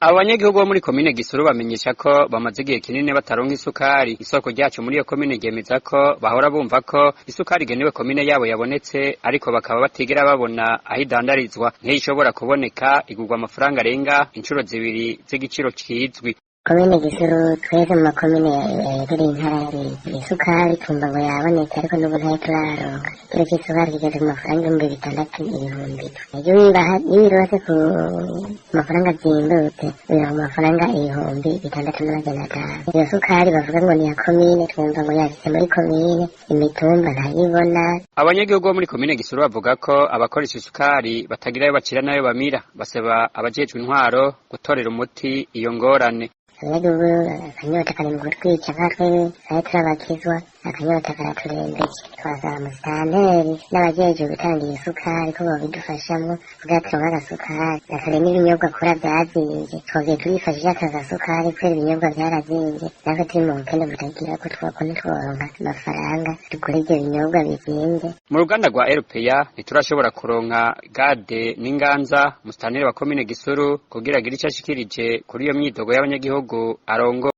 Abo banyagihugu bo muri komine Gisuru bamenyesha ko bamaze igihe kinini bataronka isukari. Isoko ryacu muri iyo komine ryemeza ko bahora bumva ko isukari igenewe komine yabo yabonetse, ariko bakaba batigera babona aho idandarizwa. Nk'iyo ishobora kuboneka igurwa amafaranga arenga incuro zibiri z'igiciro kizwi. Komine Gisuru, twese mu makomine yegereye intara, isukari twumva ngo yabonetse, ariko n'ubu ntayo turaronka. Ikiro c'isukari kigeze ku mafaranga 6000, 7000. Iyo uyirose ku mafaranga azimbutse, uyironka ku mafaranga 6500. Iyo sukari bavuga ngo ni iya komine, twumva ngo yashitse muri komine, imitumba ntayibona. Abanyagihugu bo muri komine Gisuru bavuga ko abakoresha isukari batagira ayo bacira n'ayo bamira. Basaba abajejwe intwaro gutorera umuti iyo ngorane. Abanyagihugu akanyota kari mu kutwica, nka twebwe twari turabakizwa, akanyota karaturembeje. Twasaba musitanteri n'abajejwe gutanga iyo sukari ko bobidufashamwo kugira turonke agasukari, na kare n'ibinyobwa kura vyazimvye. Twogiye turifashisha aka gasukari kubera ibinyobwa vyarazimvye, natwe turi mu bukene butagira ko twokona tworonka amafaranga tugura ivyo binyobwa bizimvye. Mu ruganda rwa RPA ntiturashobora kuronka Gade n'Inganza, musitanteri wa komine Gisuru, kugira agire ico ashikirije kuri iyo myidogo y'abanyagihugu arongo.